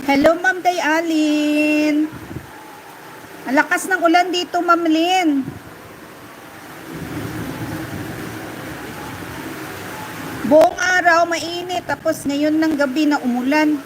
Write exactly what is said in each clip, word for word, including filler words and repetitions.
Hello, Ma'am Day Alin. Ang lakas ng ulan dito, Ma'am Lynn. Buong araw, mainit. Tapos ngayon ng gabi na umulan.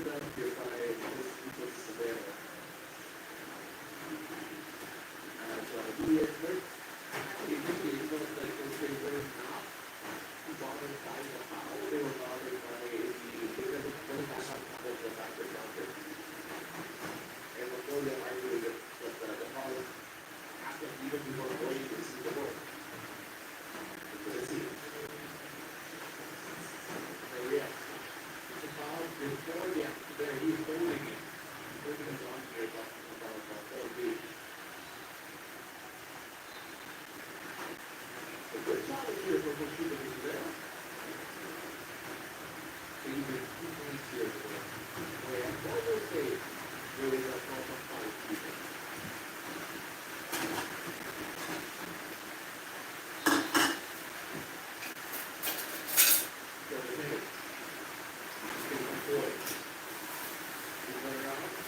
Here by this people Severo. Uh, so I do it, but I think it was like, okay, we're not bothered by the foul. They were bothered by the, they were, they were not bothered by the foul. And Montoya argued that, that, uh, the foul happened even before Boyd received the ball. Because he, uh, yeah, it's a foul before the, there he's holding it. Holding it on here, but, but, but, but, A good challenge here for Conchita Gutierrez. Even two points here for Kuya Carlos Hayes. Really a proper fight here. Seven minutes. Fifty-four. Two player out.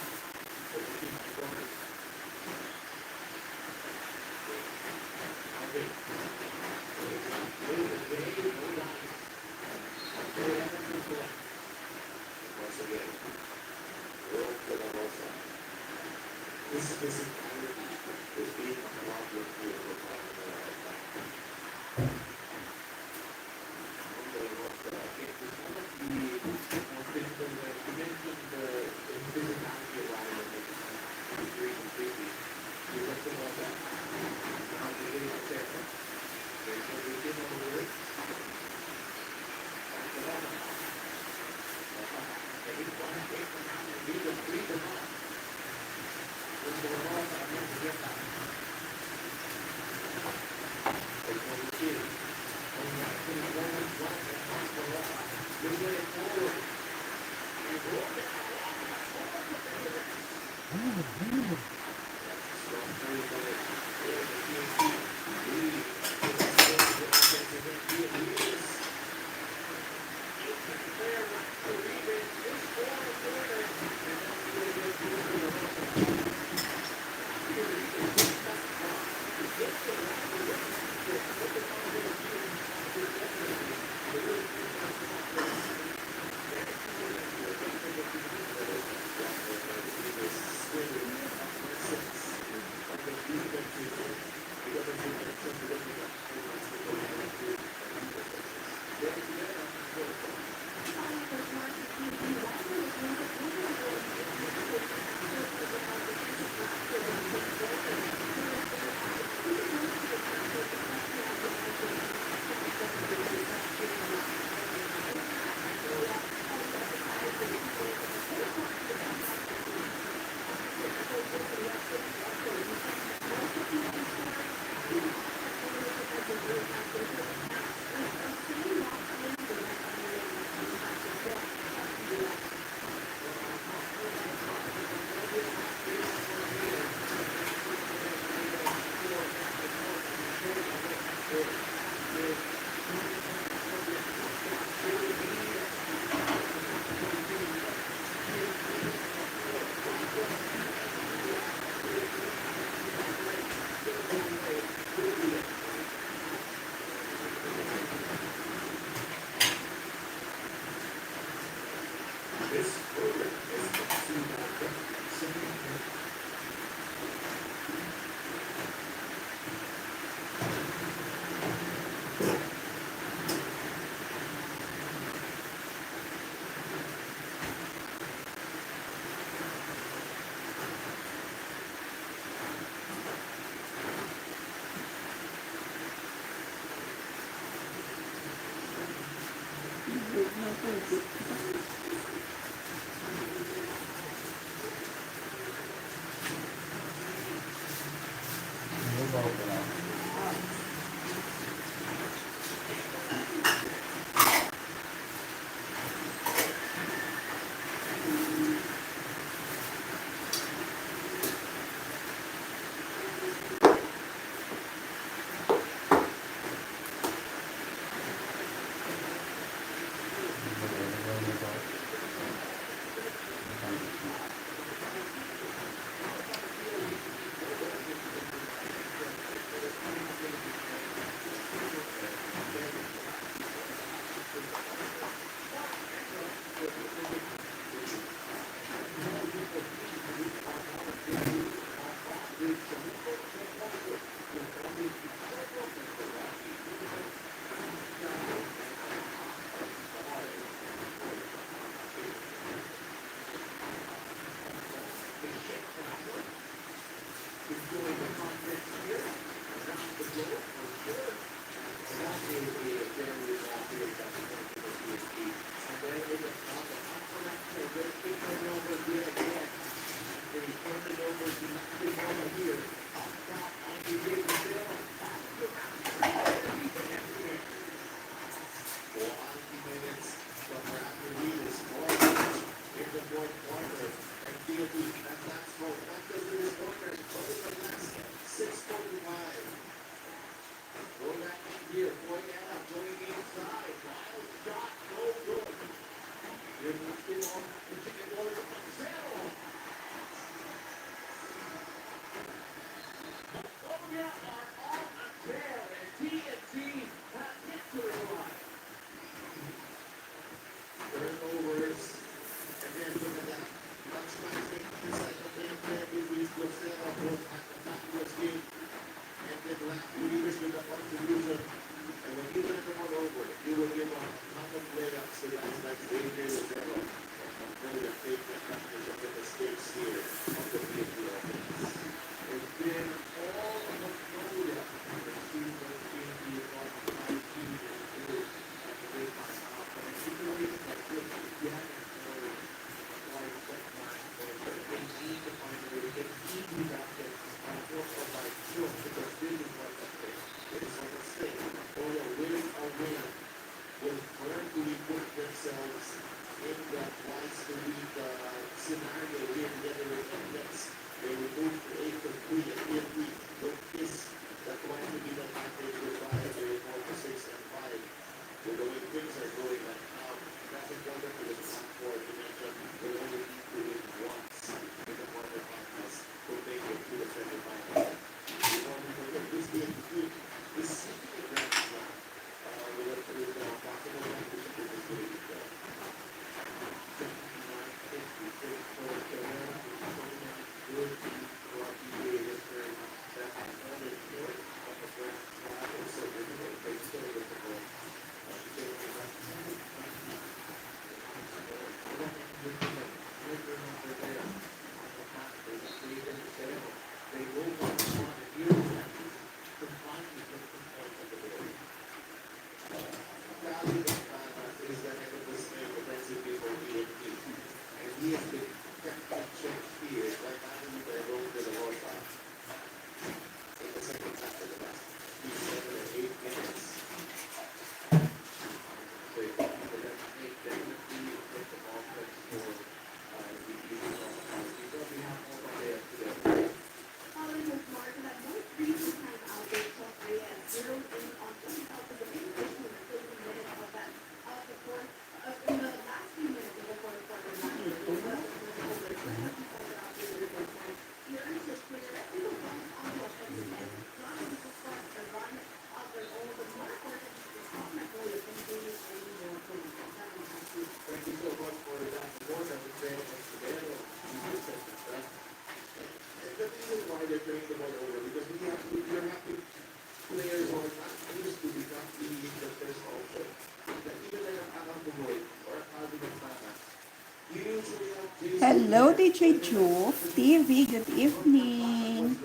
Hello, D J Juf T V, good evening.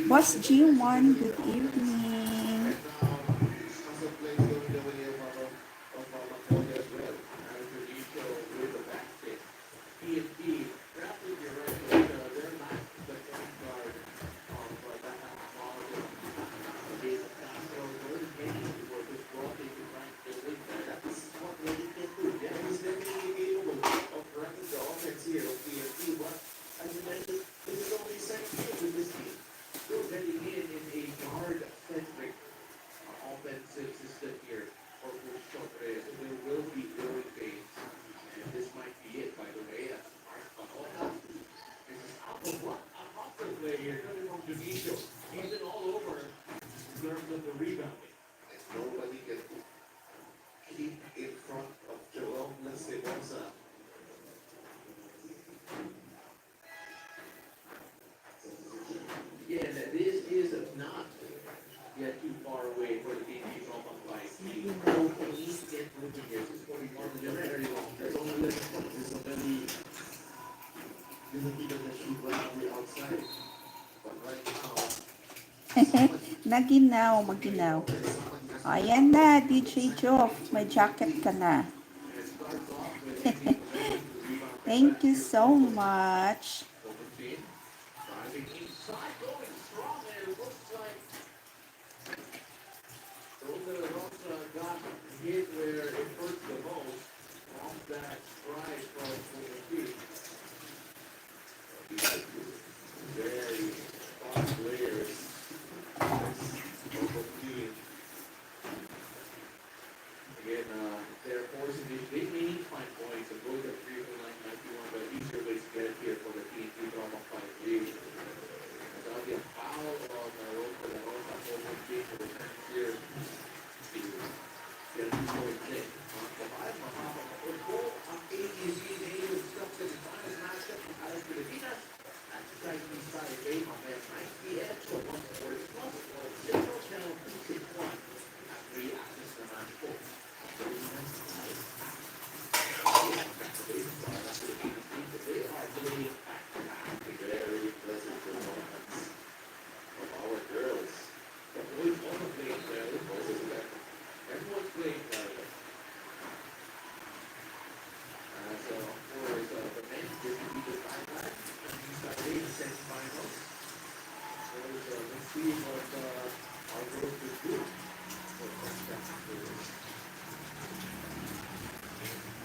Boss G one, good evening. Naginaw, maginaw. Ayan na, D J Joff, may jacket ka na. Thank you so much. Very fast players. Again, uh, their force in this, they may find points and going to the three point line might be one of the easier ways to get it here for the T N T Tropang five G. That'll be a foul on uh, Rose Poderosa, forward team for the Chinese here. Yan ang point check. Mga kabayan, mga kapatid ko, ang A B C Native Cup semifinals matchup ng Alas Pilipinas. At sa Saturday, mamaya nine p.m. sa one forty plus on Central Channel two six one. At three access naman po. They are playing back-to-back. Very impressive performance from our girls. The boys also playing well. Everyone's playing well. Uh, so, of course, uh, the men will be the finalists on Saturday, the semifinals. So, uh, let's see what uh, our girls will do. So, that's that.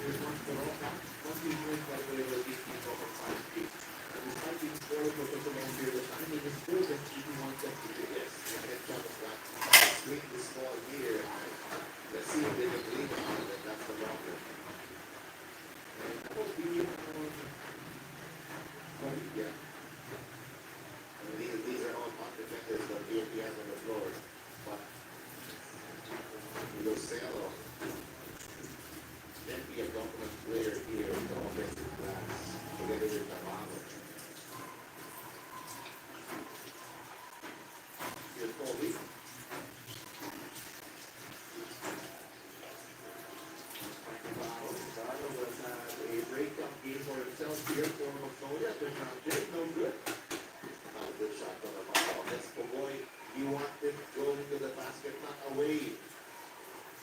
Here's one for all. What do you think, by the way, will be the five feet? Despite being spoiled for such a long period of time, it is still just eighty-one centimeters. Yes, the head shot is not swing this ball here. Let's see if they can believe it. That's the problem. And that will be on Padilla. I mean, these, these are all top defenders that P N P has on the floor. But Lucero can be a dominant player here in the offensive glass together with Navarro. Here's Kobe. Navarro, Navarro will have a breakout game for himself here for Magnolia. There's not, there's no good. Not a good shot for Navarro. That's Pogoy. He wanted going to the basket, not away.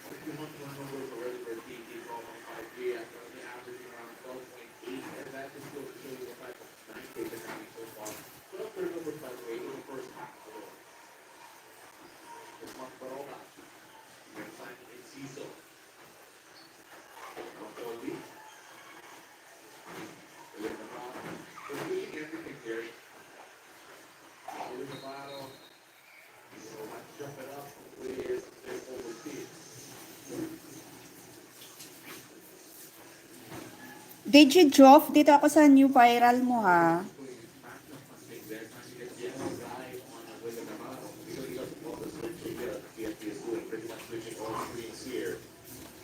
Twenty-one turnovers already for T T from five three after only averaging around twelve point eight, and that just goes to show you the fact that nine takes are coming so far. Twelve turnovers, by the way, in the first half alone. It's Mark Baroka. Simon Enciso. Now Colby. Ayan na ba? They're doing everything here. Paulo Navarro. So, match up it up with their overseas. Did you drop dito ako sa new viral mo, ha?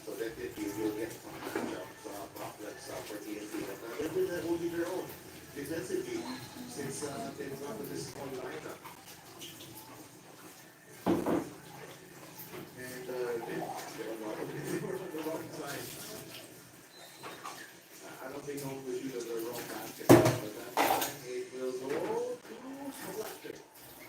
So that it will get some matchup uh, problems uh, for T N T. But uh, they've been uh, holding their own defensively since uh, they've got this small lineup. And uh, they, they were on the wrong side. I don't think home will shoot the wrong basket, but that time it will go to Sawate.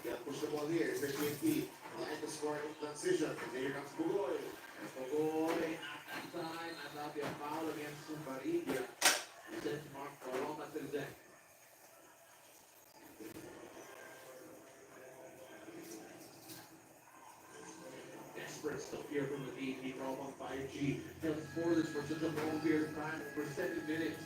They'll push the ball here. It's a T N T. Like the score in transition. And there comes Bugoy. And Bugoy, at that time, and that'll be a foul against Sumbarilla. He sends Mark Baroma to the deck. Desperate stuff here from the D P Tropang five G. Held scoreless for such a long period of time, over seven minutes.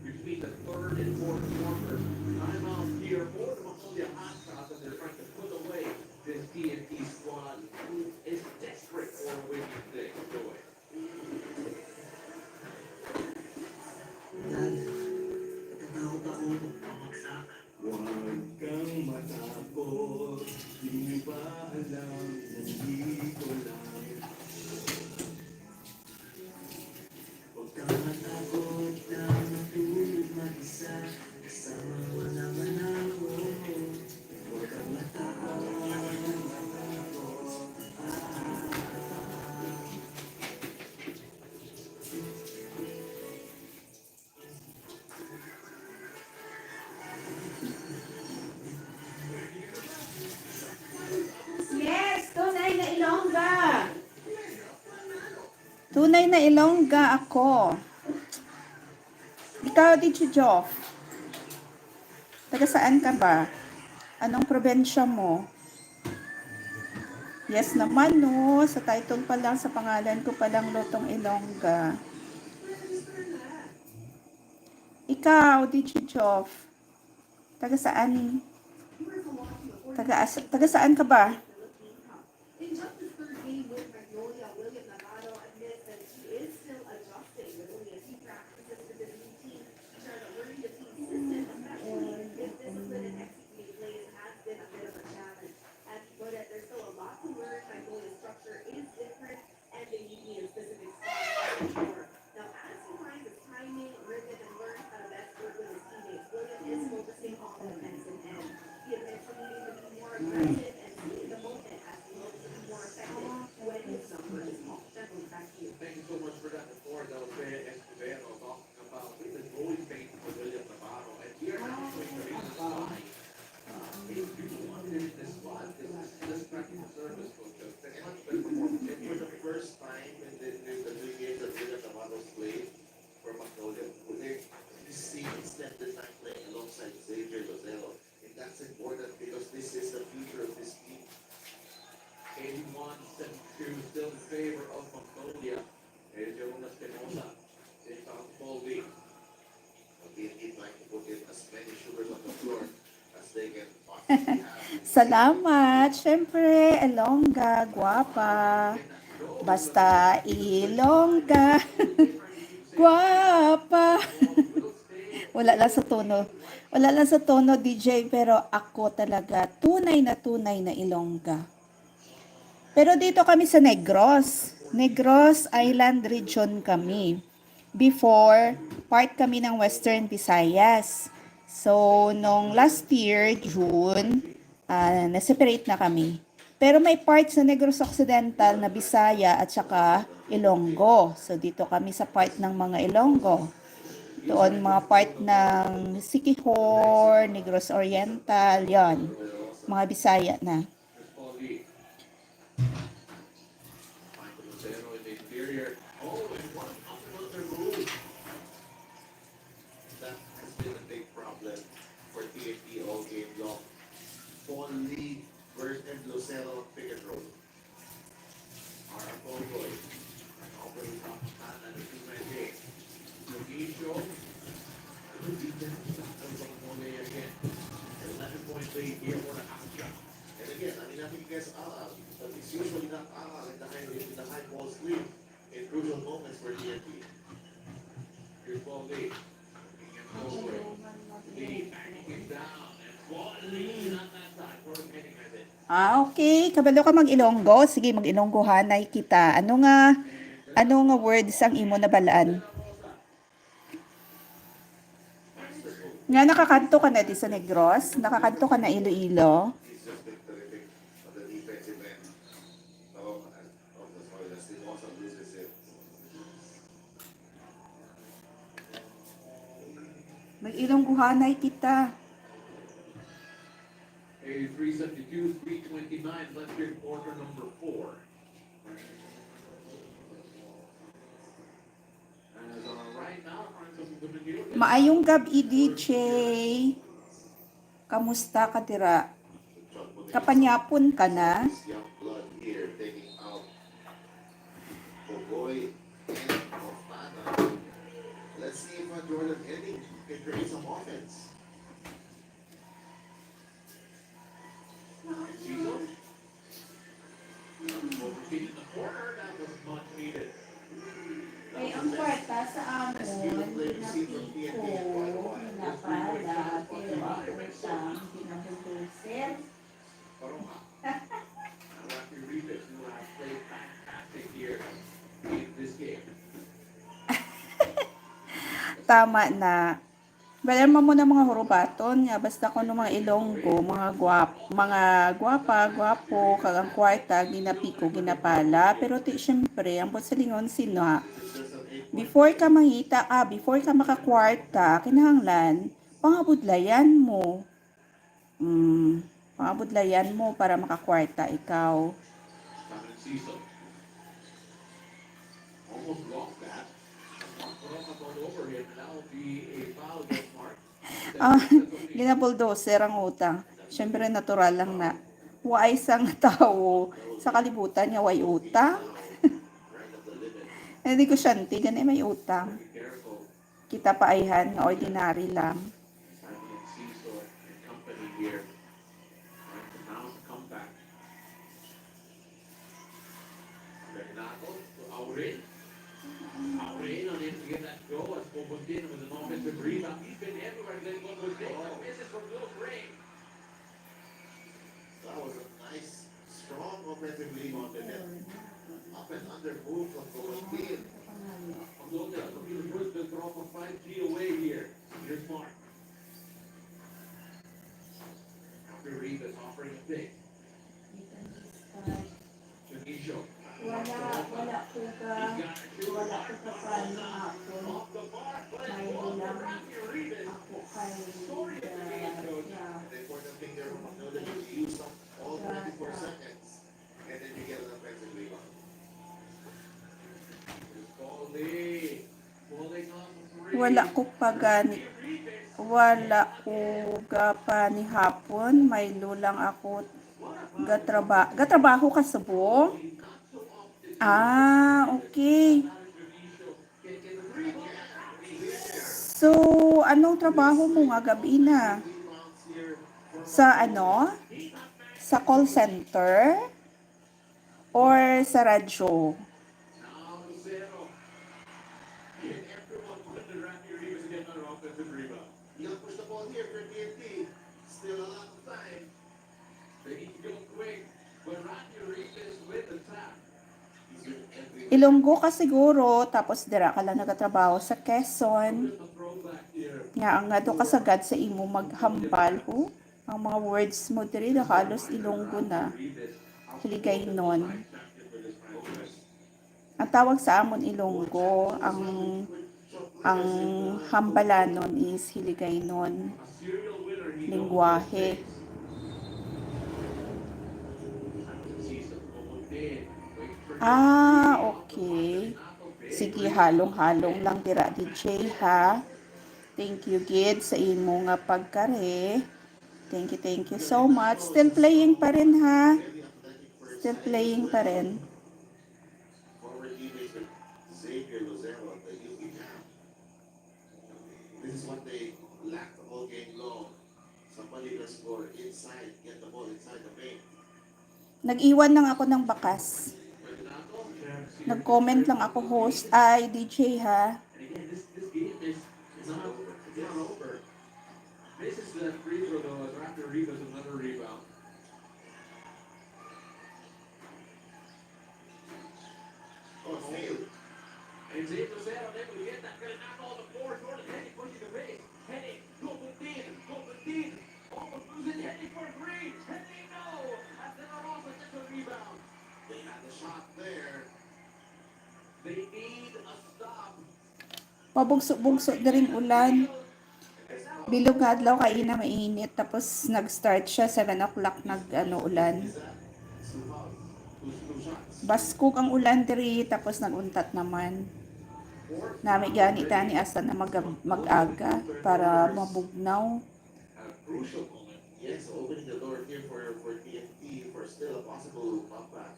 Between the third and fourth quarter, timeout here for the Magnolia Hotshots, and they're trying to put away this T N T squad, who is desperate for a win today. Enjoy. Dad, natatakot ako magpabagsak. Huwag kang matakot, di mo ba alam, nandito lang. Huwag kang matakot na matulog mag-isa, kasama mo naman ako. Huwag kang matakot, matakot, ah. Tunay na Ilongga ako. Ikaw, Dicho Joff, taga saan ka ba? Anong probinsya mo? Yes naman, no? Sa title pa lang, sa pangalan ko pa lang, Lotong Ilongga. Ikaw, Dicho Joff, taga saan? Taga, as- taga saan ka ba? Salamat. Siyempre, Ilongga, guwapa. Basta Ilongga. Guwapa. Wala lang sa tono. Wala lang sa tono, D J, pero ako talaga, tunay na tunay na Ilongga. Pero dito kami sa Negros. Negros Island Region kami. Before, part kami ng Western Visayas. So, nung last year, June, ah, na-separate na kami. Pero may part sa Negros Occidental na Bisaya at saka Ilonggo. So, dito kami sa part ng mga Ilonggo. Doon, mga part ng Siquijor, Negros Oriental, yon. Mga Bisaya na. Ah, okay. Kabalo ka mag-Ilonggo? Sige, mag-Ilonggohanay kita. Ano nga, ano nga words ang imo nabalaan? Nga nakakanto ka na di sa Negros? Nakakanto ka na Iloilo? Mag-Ilonggohanay kita. Maayong gab-i, D J. Kamusta ka dira? Kapanyapon ka na? Kay ang kwarta sa amon, ginapiko, ginapala, pero ang utang, ginahulog, sir. Tama na. Wala man mo na mga hurubaton nga basta kuno mga Ilonggo, mga guwap-, mga guwapa, guwapo, kag ang kwarta, ginapiko, ginapala. Pero ti, siyempre, ang buot silingon sina, before ka mangita ka, before ka makakwarta, kinahanglan, pangabudlayan mo. Mm, pangabudlayan mo para makakwarta ikaw. Ah, ginabulldozer ang utang. Siyempre, natural lang na. Wa ay sang tawo sa kalibutan nga way utang. Eh, negosyante, gani may utang. Kita pa ayhan nga ordinary lang. Renato to Aurin. Aurin unable to get that go as Pobontin with an offensive rebound. He's been everywhere. Then one with Nick. Misses from close range. That was a nice, strong offensive rebound, and then up and under move from Pobontin. Pagloga, looking to push the drop of five G away here. Here's Mark. After Rivas offering a pick. Dionisio. Wala, wala ko ga, wala ko ga panihapon. May lang ako kay, uh, yeah. Wala ko pa gani, wala ko ga panihapon, may lulang ako gatraba-, gatrabaho ka subong? Ah, okay. So, anong trabaho mo nga gabi na? Sa ano? Sa call center? Or sa radyo? Ilonggo ka siguro, tapos dira ka lang nagatrabaho sa Quezon. Nga ang nga do kasagad sa imo maghambal, ho? Ang mga words mo diri do halos Ilonggo na. Hiligaynon. Ang tawag sa amon Ilonggo, ang, ang hambalanon is Hiligaynon. Lingwahe. Ah, okay. Sige, halong-halong lang dira, D J, ha? Thank you gid sa imo nga pagkari. Thank you, thank you so much. Still playing pa rin, ha? Still playing pa rin. Former teammate Xavier Lucero of the U P Cam. This is what they lacked all game long. Somebody will score inside, get the ball inside the paint. Nag-iwan lang ako ng bakas. Nag-comment lang ako, host, ay, D J, ha? And again, this, this game is, is not over. It's not over. Misses that free throw, though, as Raptor Rivas another rebound. Oh, steal. And Xavier Lucero unable to get that. Got it knocked on the floor, short, and Henry pushing the pace. Henry, go for thin, go for thin. Almost lose it, Henry for three. Henry, no! At De La Rosa gets a rebound. They had the shot there. They need a stop. Pabugso-bugso diring ulan. Bilog nga adlaw kay ina mainit, tapos nag-start siya seven o'clock nag, ano, ulan. Baskog ang ulan diri, tapos nag-untat naman. Nami gani tani asa na mag-, mag-aga para mabugnaw. A crucial moment. Yes, opening the door here for, for T F T for still a possible comeback.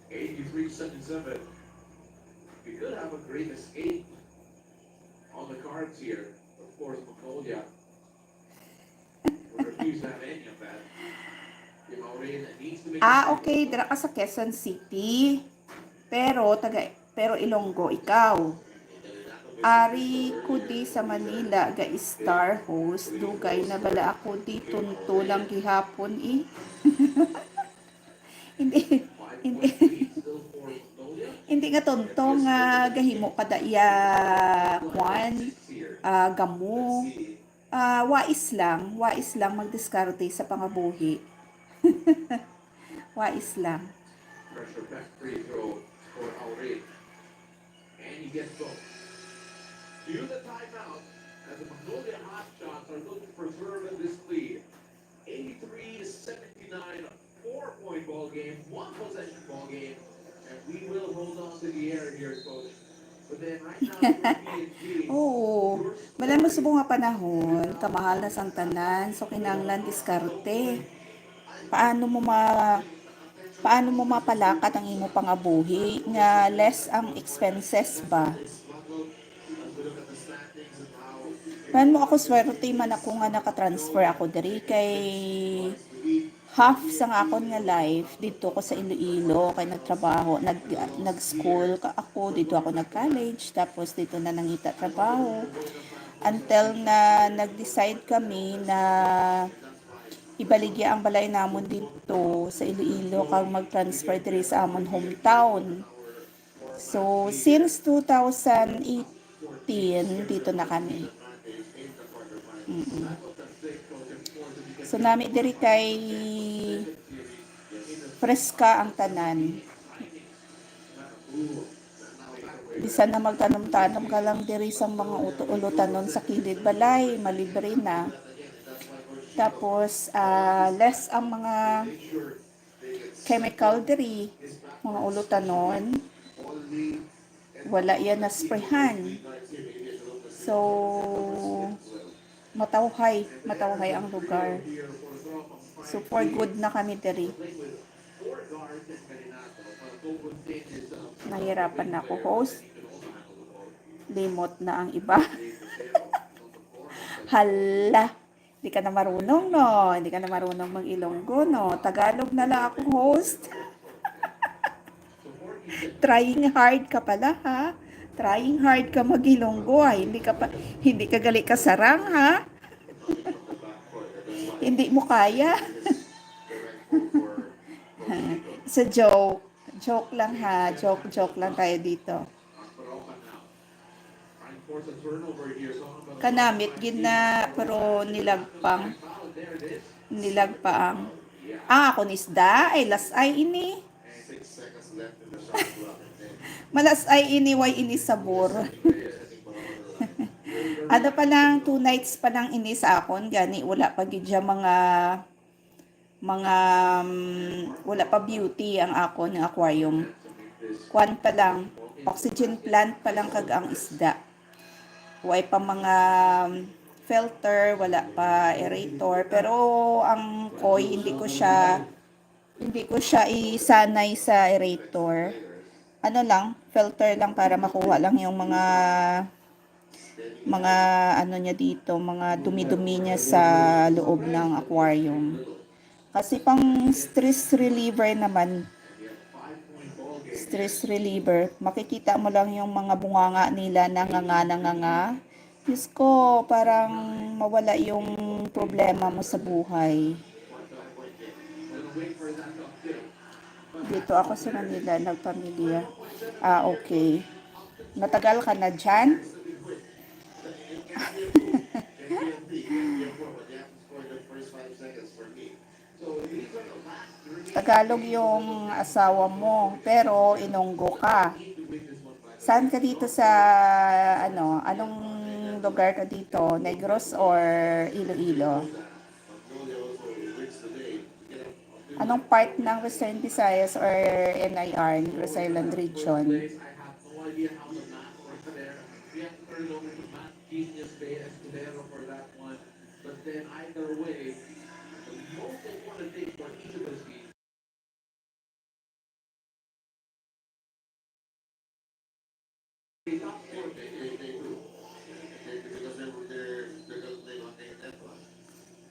Eighty-three seventy-seven. We could have a great escape on the cards here. Of course, Magnolia would refuse to have any of that. Di Maureen needs to make a Ah, okay. Dira ka sa Quezon City. Pero taga, pero Ilonggo ikaw. Ari ko di sa Manila, ga star host. Dugay na bala ako di tunto lang gihapon, eh. Hindi, hindi. Hindi nga tunto nga gahimo ka da iya, kwan, ah, gamo. Ah, wais lang, wais lang magdiskarte sa pangabuhi. Wais lang. Pressure pack free throw for Aurin. And he gets both. Cue the timeout as the Magnolia Hotshots are looking to preserve this lead. Eighty-three seventy-nine. Four-point ball game, one possession ball game, and we will hold on to the air here, coach. But then right now, we're being teased. Oo. Wala mo subong nga panahon, kamahal na sang tanan, so kinahanglan diskarte. Paano mo ma-, paano mo mapalakat ang imo pangabuhi nga less ang expenses ba? Paano mo ako, swerte man ako nga naka-transfer ako diri kay half sang akon nga life dito ko sa Iloilo kay nagtrabaho, nag nag-school ka ako, dito ako nag-college, tapos dito na nangita trabaho. Until na nag-decide kami na ibaligya ang balay namon dito sa Iloilo kag mag-transfer diri sa amon hometown. So, since two thousand eighteen, dito na kami. Mm-mm. So, nami diri kay preska ang tanan. Bisan na magtanom-tanom ka lang diri sa mga uto-, ulutanon sa kilid balay, malibre na. Tapos, ah, less ang mga chemical diri, mga ulutanon, wala yan na-sprayhan. So, matawhay, matawhay ang lugar. So, for good na kami diri. Nahirapan na ako, host. Limot na ang iba. Hala. Hindi ka na marunong, no? Hindi ka na marunong mag-Ilonggo, no? Tagalog na lang ako, host. Trying hard ka pala, ha? Trying hard ka mag-Ilonggo, ha? Hindi ka pa, hindi ka gali kasarang, ha? Hindi mo kaya. Sa joke. Joke lang, ha. Joke, joke lang tayo dito. Kanamit gid na, pero nilagpang. Nilagpaang. Ah, akon isda ay las-ay ini. Malas-ay ini, way ini sabor. Ano pa lang, two nights pa lang ini sa akon, gani wala pa gid siya mga mga, um, wala pa beauty ang akon nga aquarium. Kuan pa lang, oxygen plant pa lang kag ang isda. Way pa mga, um, filter, wala pa aerator, pero ang koi, hindi ko siya, hindi ko siya isanay sa aerator. Ano lang, filter lang para makuha lang yung mga mga ano niya dito, mga dumi-dumi niya sa loob ng aquarium. Kasi pang stress reliever naman. Stress reliever. Makikita mo lang yung mga bunganga nila, nanganga, nanganga. Diyos ko, parang mawala yung problema mo sa buhay. Dito ako sa Manila, nagpamilya. Ah, okay. Matagal ka na dyan? Tagalog yung asawa mo, pero Ilonggo ka. Saan ka dito sa, ano, anong lugar ka dito? Negros or Iloilo? Anong part ng Western Visayas or N I R, Negros Island Region?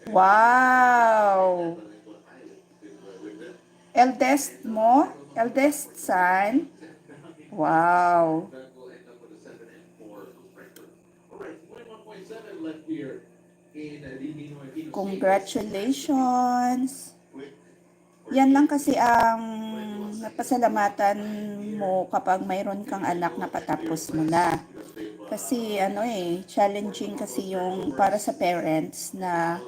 Wow! Eldest mo? Eldest son? Wow! Congratulations! Yan lang kasi ang napasalamatan mo kapag mayroon kang anak na patapos mo na. Kasi ano eh, challenging kasi yung para sa parents na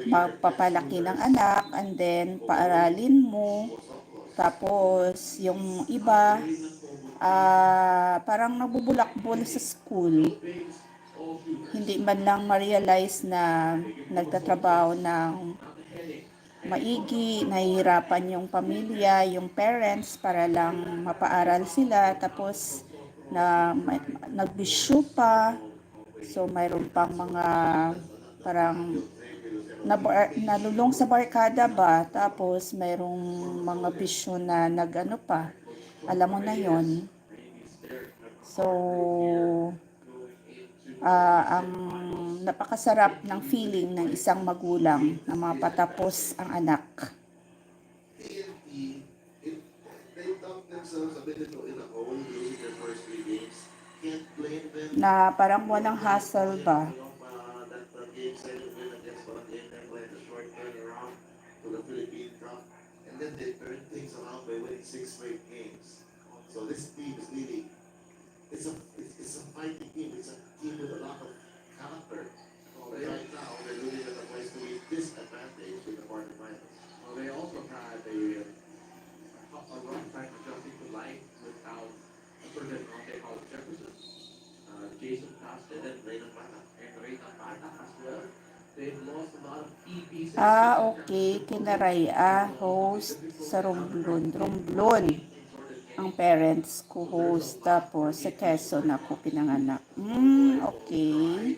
magpapalaki ng anak and then paaralin mo. Tapos yung iba, ah, parang nabubulakbol sa school. Hindi man lang ma-realize na nagtatrabaho ng maigi, nahihirapan yung pamilya, yung parents para lang mapaaral sila, tapos na may, nagbisyo pa. So mayroon pang mga parang nabar- nalulong sa barkada ba, tapos mayroong mga bisyo na nag-ano pa, alam mo na yon. So ah, ang napakasarap ng feeling ng isang magulang na mapatapos ang anak. They dug themselves a bit into, in a hole, losing their first three games. Can't blame them. Na parang walang hassle ba? Of, uh, that, uh, game seven win against Barangay Tecla in the short turnaround to the Philippine Cup. And then they turned things around by winning six straight games. So this team is really, it's a, it's, it's a fighting team. It's a team with a lot of character. But right now, they're looking at a place to be disadvantaged in the quarterfinals. Well, they also had a, a rough time adjusting to life without a certain Ronde Paul Jefferson, uh, Jason Castro, and Reyna Bata, and Reyna Bata as well. They've lost a lot of key pieces. Ah, okay. Kina Ray-a, host sa Romblon. Romblon. Ang parents ko host, tapos sa Quezon ako pinanganak. Hmm, okay.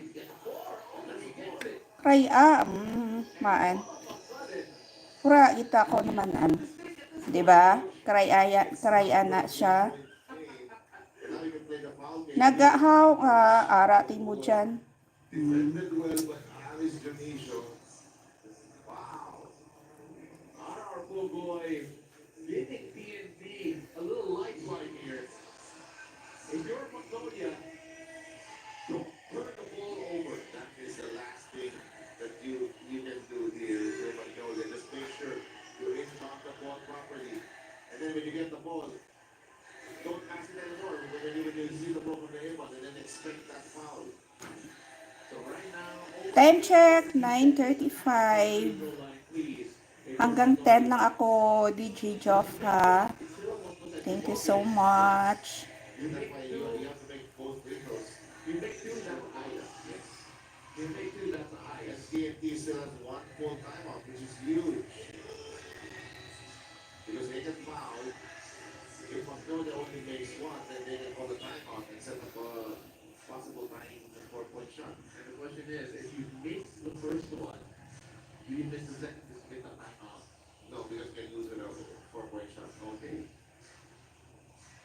Ray-a, mm, maan. Pura kita ko naman an. Di ba? Karay-aya, karay-a na siya. Nagahaw, ah, ara ti mo dyan. Defended well by Aris Dionisio. Wow. Ara Arbugoy, giving P N P a little lifeline here. If you're Magnolia, don't turn the ball over. That is the last thing that you, you can do here. If you're Magnolia, just make sure you inbound the ball properly. And then when you get the ball, don't pass it anymore. Because when you, when you see the ball from the inbound and then expect that foul. So right now, Time check, nine thirty-five. Hanggang ten lang ako, D J Joff, ha? Thank you so much. That's why you, you have to make both free throws. You make two, that's the highest. Yes. You make two, that's the highest. S K N T still has one full timeout, which is huge. Because they can foul. If Magnolia only makes one, then they can call the timeout and set up a possible tying four-point shot. And the question is, if you miss the first one, do you miss the second? Just make a timeout. No, because you can lose it a four-point shot. Okay.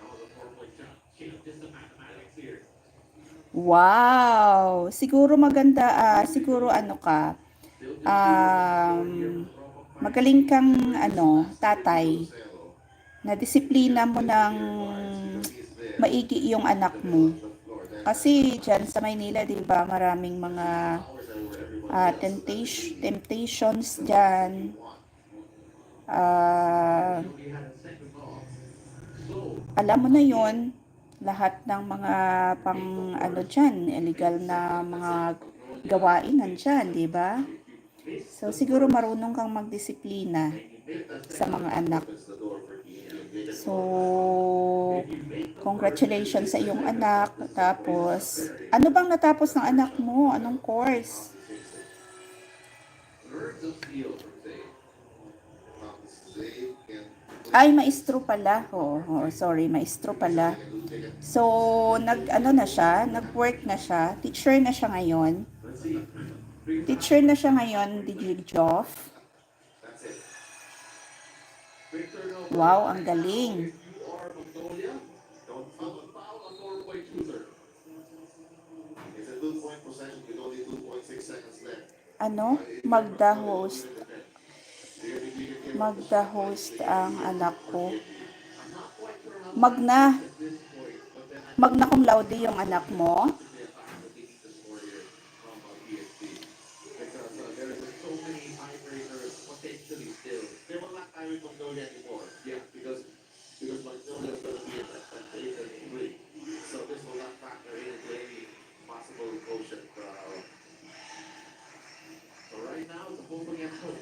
That was a four-point shot. You know, just the mathematics here. Wow! Siguro maganda, ah, siguro ano ka, um, magaling kang, ano, tatay. Nadisiplina mo ng maigi yung anak mo. Kasi dyan sa Maynila, di ba, maraming mga, ah, temptation, temptations dyan. Ah, alam mo na yon, lahat ng mga pang ano dyan, illegal na mga gawain nandyan, di ba? So, siguro marunong kang magdisiplina sa mga anak. So, congratulations sa iyong anak. Tapos, ano bang natapos ng anak mo? Anong course? Ay, maestro pala. Oo, oo, sorry, maestro pala. So, nag, ano na siya, nag-work na siya. Teacher na siya ngayon. Teacher na siya ngayon, D J Joff. Wow, ang galing. It's a two-point possession with only two point six seconds left. Ano? Magda host. Magda host ang anak ko. Magna. Magna cum laude yung anak mo? Because Magnolia is gonna be at, at eight and three. So this will not factor into any possible quotient. Uh, so right now, it's a hopefully at home.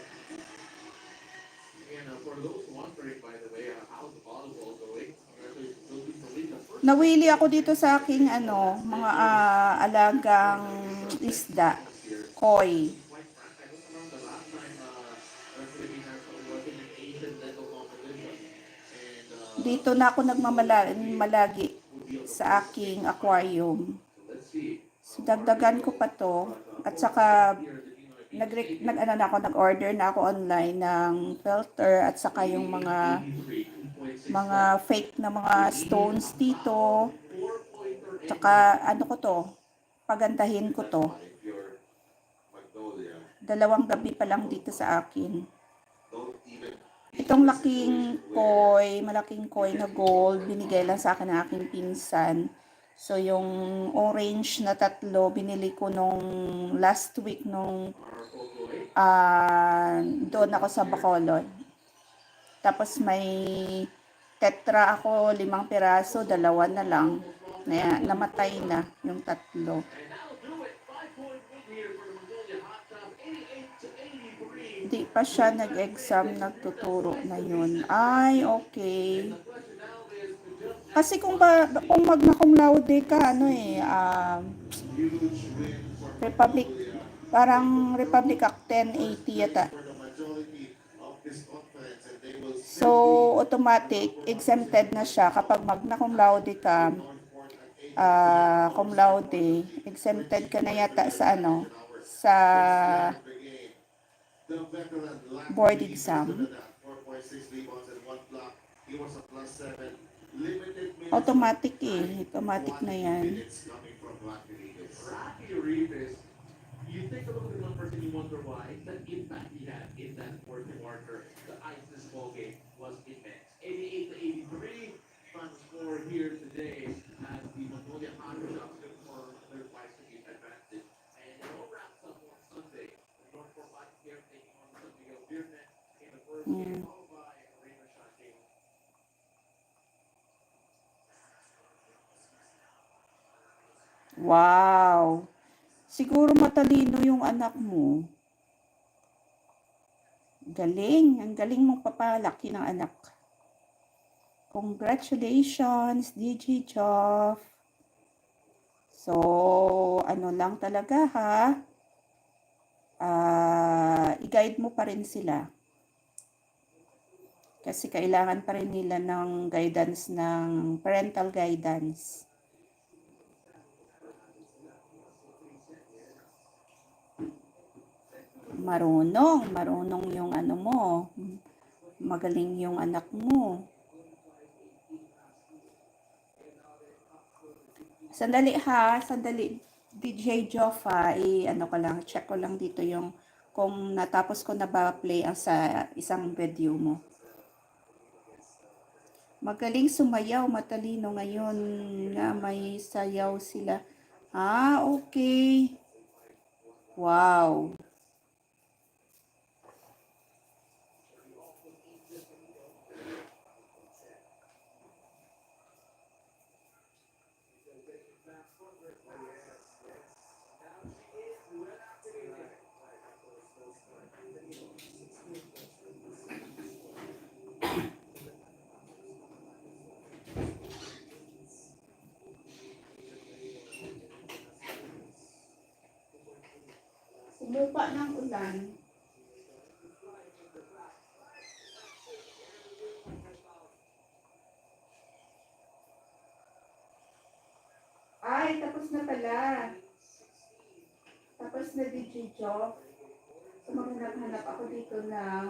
And, uh, for those wondering, by the way, uh, how's the volleyball going? Congratulations, Jovi Solita. First Nawili ako dito sa aking, ano, mga, ah, alagang isda. Koi. Quite frank, I don't remember the last time, uh, the Philippine Dito na ako nagmamala-, malagi sa aking aquarium. So, dagdagan ko pa to. At saka, nag, nag, ano na ako, nag-order na ako online ng filter at saka yung mga, mga fake na mga stones dito. Tsaka, ano ko to, pagandahin ko to. Dalawang gabi pa lang dito sa akin. Itong laking koi, malaking koi na gold, binigay lang sa akin ng aking pinsan. So, yung orange na tatlo, binili ko nung last week nung, ah, doon ako sa Bacolod. Tapos may tetra ako, limang piraso, dalawa na lang. Na, namatay na yung tatlo. Di pa siya nag-exam, nagtuturo na yun. Ay, okay. Kasi kung ba, kung magna cum laude ka, ano eh, um, Republic, parang Republic Act ten eighty yata. So, automatic, exempted na siya kapag magna cum laude ka, ah, cum laude, exempted ka na yata sa ano, sa board exam. Automatic eh. Automatic na yan. Rafi Rivas, you take a look at the numbers and you wonder why the impact he had in that fourth quarter. The ISIS ball game was immense. Eighty-eight to eighty-three, final score here today as the Magnolia Hot Shots confirm their twice to eight advantage. And it all wraps up on Sunday. The North Fork Lions here taking on San Miguel Beer Net in the first game, followed by Arena Shot game. Wow. Siguro matalino yung anak mo. Galing. Ang galing mong papalaki ng anak. Congratulations, D J Joff. So, ano lang talaga ha? Ah, i-guide mo pa rin sila. Kasi kailangan pa rin nila ng guidance, ng parental guidance. Marunong, marunong yung ano mo. Magaling yung anak mo. Sandali ha, sandali. D J Joff ha, i-ano ko lang, check ko lang dito yung kung natapos ko na ba play ang sa isang video mo. Magaling sumayaw, matalino ngayon nga may sayaw sila. Ah, okay. Wow. Umupa ng ulan. Ay, tapos na pala. Tapos na, D J Joff. So, maghanap-hanap ako dito ng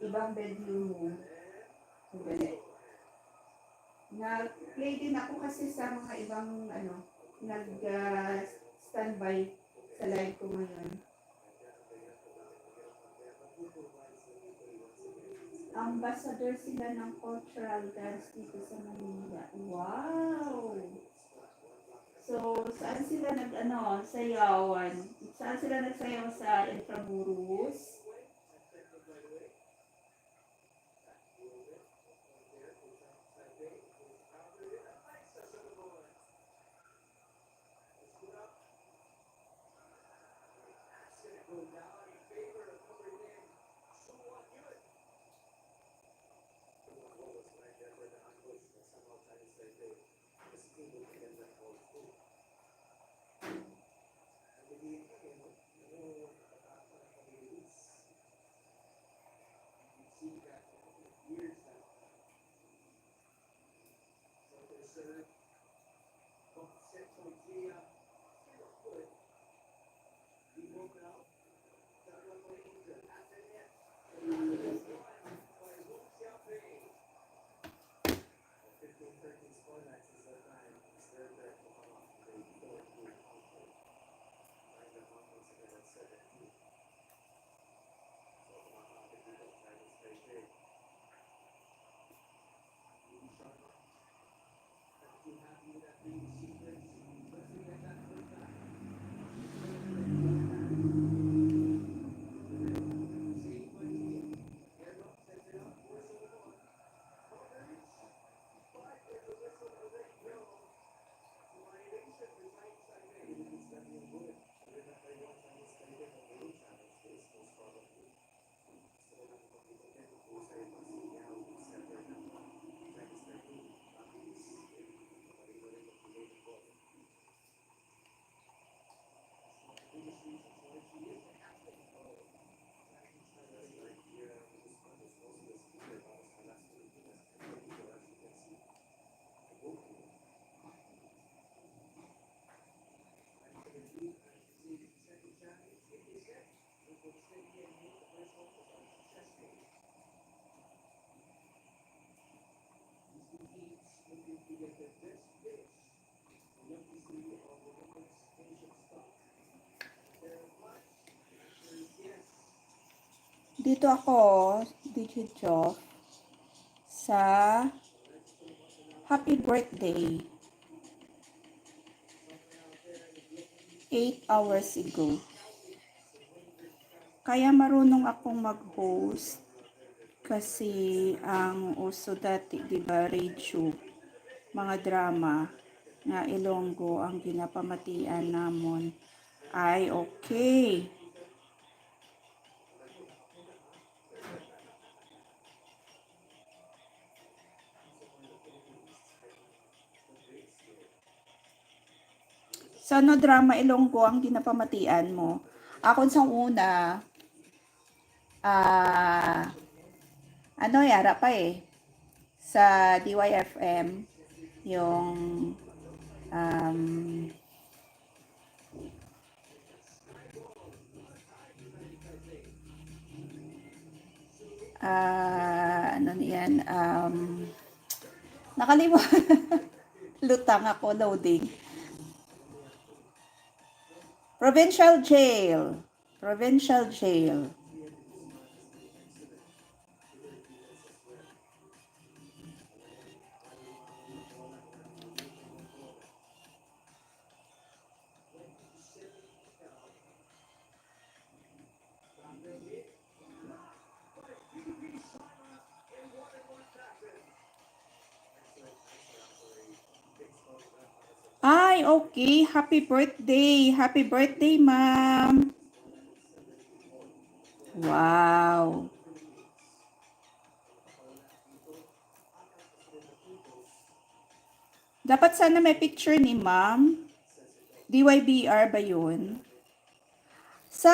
ibang venue mo. Sandali. Nag-play din ako kasi sa mga ibang, ano, nag, ah, standby sa live ko ngayon. Ambassador sila ng cultural dance dito sa Manila. Wow! So, saan sila nag, ano, sayawan? Saan sila nagsayaw sa Intramuros? Dito ako, Digit Joff, sa happy birthday. Eight hours ago. Kaya marunong akong mag-host kasi ang uso dati, di ba, radio, mga drama nga Ilonggo ang ginapamatian namon. Ay, okay. So, ano drama Ilonggo ang ginapamatian mo? Akon sa una, ah, ano, yara pa eh, sa D Y F M, yung, um, ah, ano niyan, um, nakalimot. Lutang ako, loading. Provincial Jail. Provincial Jail. Ay, okay. Happy birthday. Happy birthday, ma'am. Wow. Dapat sana may picture ni ma'am. D Y B R ba yun? Sa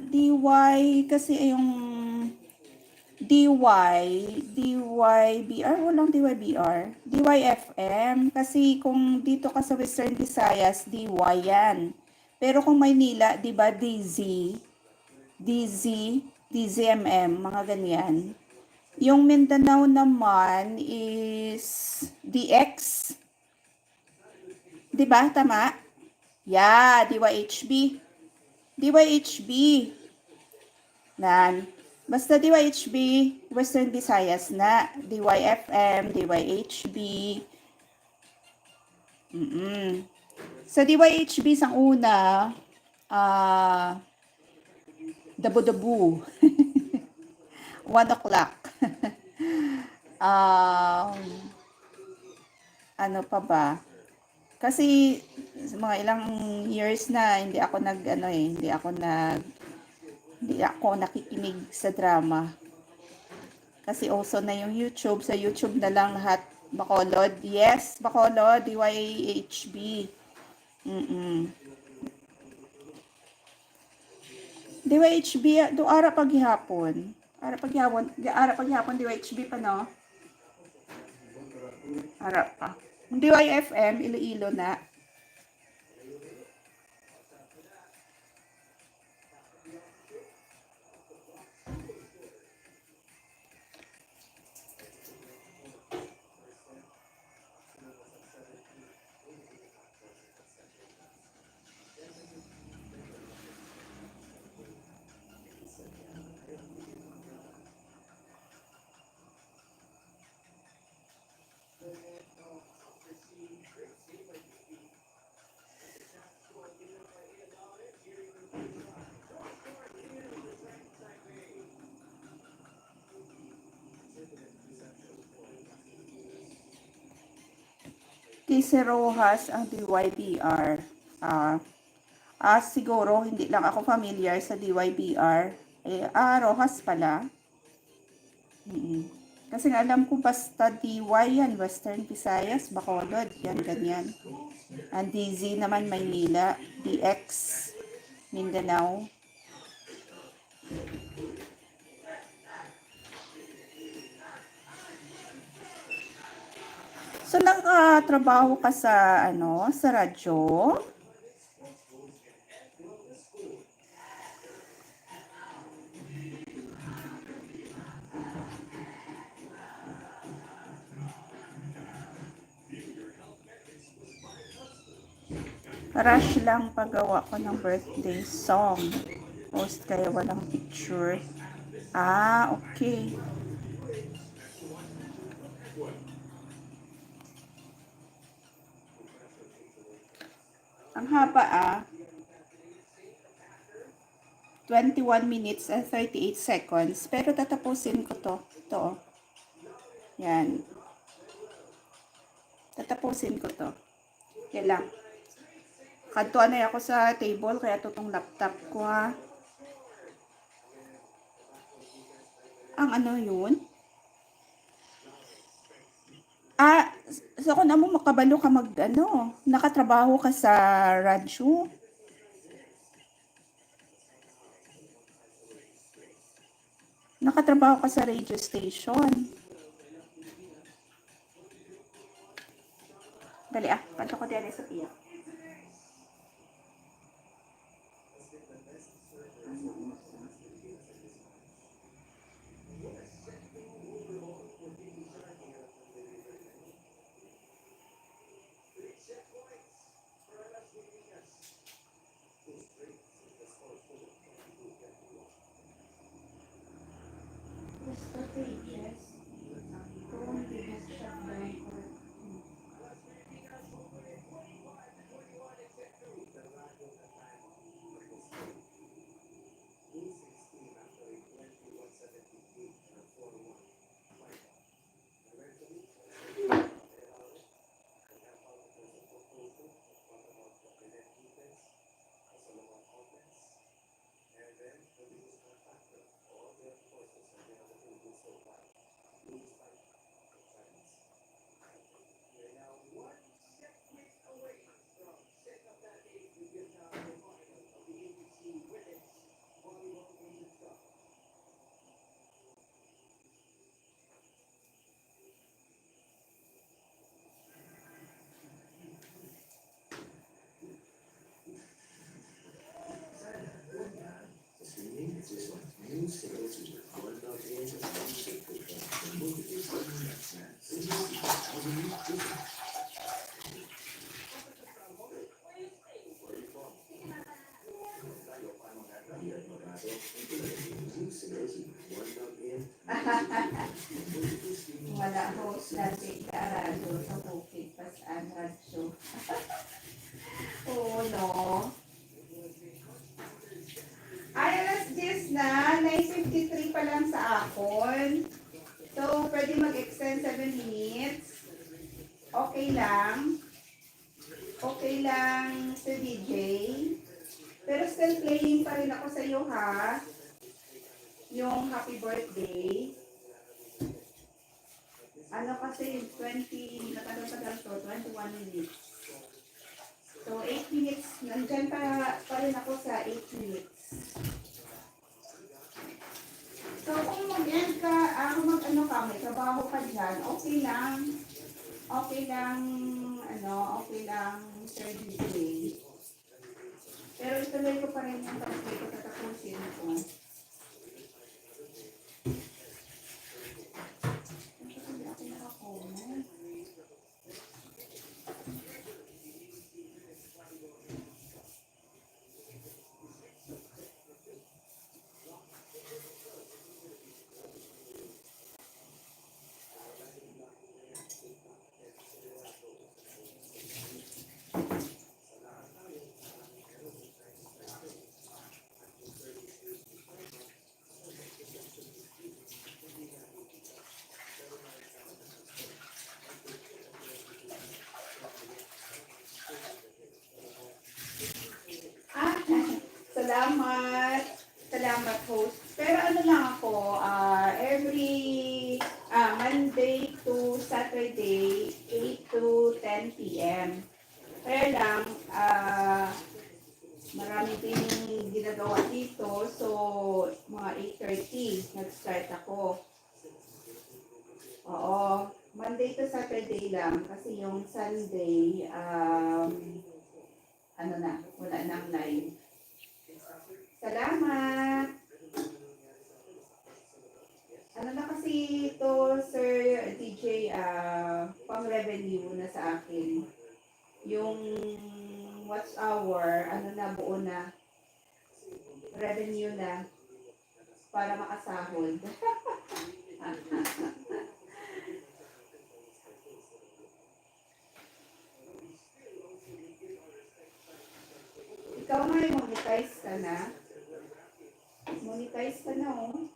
D Y kasi yung D Y, D Y B R, walang D Y B R. D Y F M. Kasi kung dito ka sa Western Visayas, D Y yan. Pero kung Maynila, di ba, D Z, D Z, D Z M M, mga ganyan. Yung Mindanao naman is D X. Di ba? Tama? Yeah, D Y H B. D Y H B. Nan. Basta D Y H B, Western Visayas na. D Y F M, D Y H B. Mm-mm. Sa D Y H B sang una, ah, dabo-dabo. One o'clock. Um, ano pa ba? Kasi sa mga ilang years na, hindi ako nag, ano eh, hindi ako nag, hindi ako nakikinig sa drama. Kasi uso na yung YouTube. Sa YouTube na lang lahat. Bacolod. Yes, Bacolod, D Y H B. Mm-mm. D Y H B, do ara pa gihapon. Ara pa gihapon, ara pa gihapon D Y H B pa, no? Harap pa. Ang D Y F M, Iloilo na. Kay si Rojas ang D Y B R. Ah, ah, siguro, hindi lang ako familiar sa D Y B R. Eh, ah, Rojas pala. Mm. Kasi nga alam ko basta D Y yan, Western Visayas, Bacolod, yan, ganyan. Ang D Z naman, Maynila, D X, Mindanao. So, nakatrabaho ka sa, ano, sa radyo? Rush lang paggawa ko ng birthday song. Post kaya walang picture. Ah, okay. Ang haba, ah. Twenty-one minutes and thirty-eight seconds. Pero tatapusin ko to. Ito, oh. Yan. Tatapusin ko to. Okay lang. Kadto anay ako sa table, kaya to tong laptop ko, ha. Ang ano yun? Ah, s-, so kung amo makabalo ka mag, ano, nakatrabaho ka sa radyo? Nakatrabaho ka sa radio station? Dali, ah, kadto ko diri sa iya. Wala ko sa Arado sa bukid, pas-an radyo. Oo, no? Ay, alas diyes na, nine fifty-three pa lang sa akon. So, pwede mag-extend seven minutes. Okay lang. Okay lang, Sir D J. Pero still playing pa rin ako sa iyo, ha? Yung happy birthday. Ano kasi, twenty, matagal-tagal to, twenty-one minutes. So, eight minutes, nandyan pa, pa rin ako sa eight minutes. So, kung mag-end ka, ah, kung mag-ano ka, may trabaho ka dyan, okay lang. Okay lang, ano, okay lang, Sir D J. Pero ituloy ko pa rin yung pag-play ko, tatapusin ko. Hindi ako nakakomment. Ah, salamat. Salamat, host. Pero ano lang ako, ah, every, ah, Monday to Saturday, eight to ten P M. Kaya lang, ah, marami din ginagawa dito. So, mga eight thirty, nag-start ako. Oo, Monday to Saturday lang. Kasi yung Sunday, um, ano na, wala nang live. Salamat! Ano na kasi to, Sir D J, ah, pang revenue na sa akin. Yung watch hour, ano na, buo na. Revenue na. Para makasahod. Ikaw nga, monetize ka na. Monetize ka na, oh.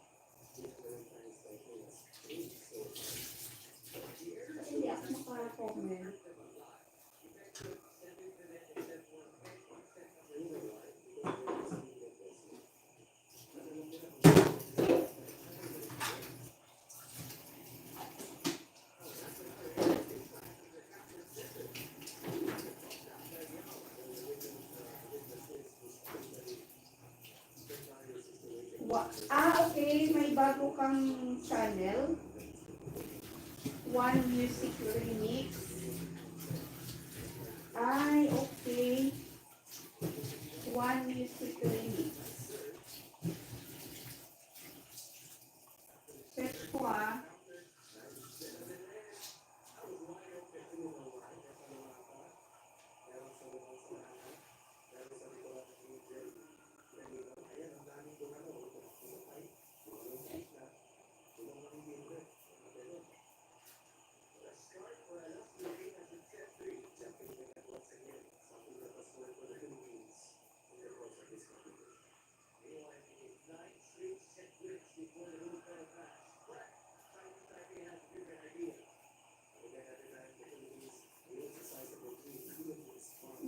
Hindi ako maka-comment. Wa-, ah, okay. May bago kang channel. One Music Remix. Ay, okay. One Music Remix. Search ko, ah.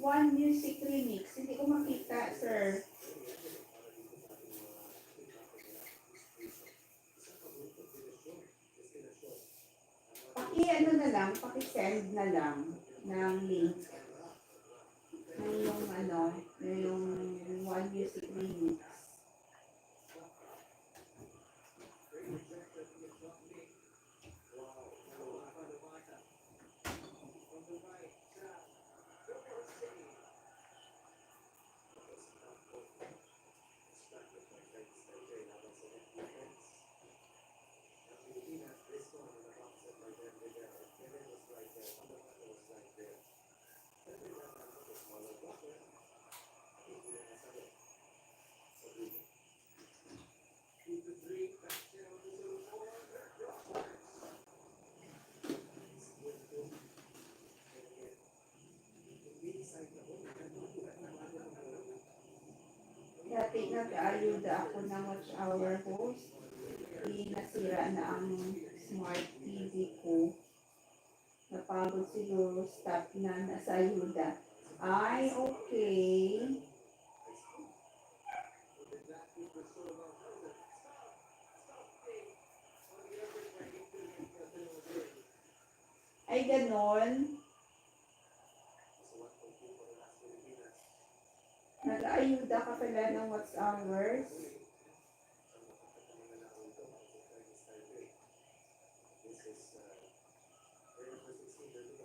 One Music Remix. Hindi ko makita, sir. Paki-ano na lang, paki-send na lang ng link. Ng yung ano, ng yung One Music Remix. Dati nag-aayuda ako ng watch hour, host. Di nasira na ang smart T V ko. Napagod siguro, stop na, nasa ayuda. Ay, okay. Ay, ganon. Nag-aayuda ka pala ng watch hours. This is, uh, very first exposure to the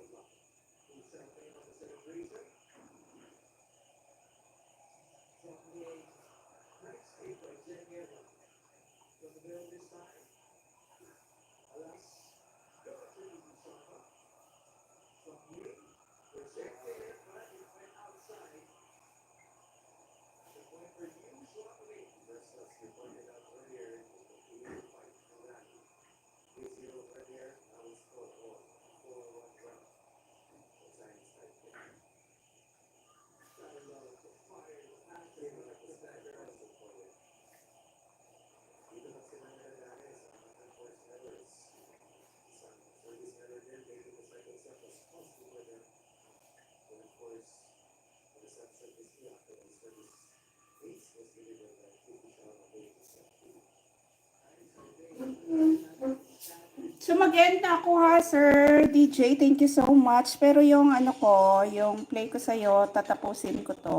So mag-end na ako ha, Sir D J. Thank you so much. Pero yung ano ko, yung play ko sa'yo, tatapusin ko to.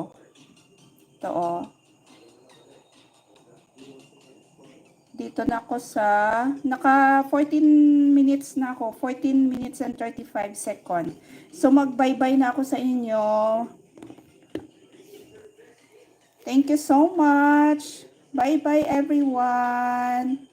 Ito, oh. Dito na ako sa, naka fourteen minutes na ako. Fourteen minutes and thirty-five seconds. So mag-bye-bye na ako sa inyo. Thank you so much. Bye-bye, everyone.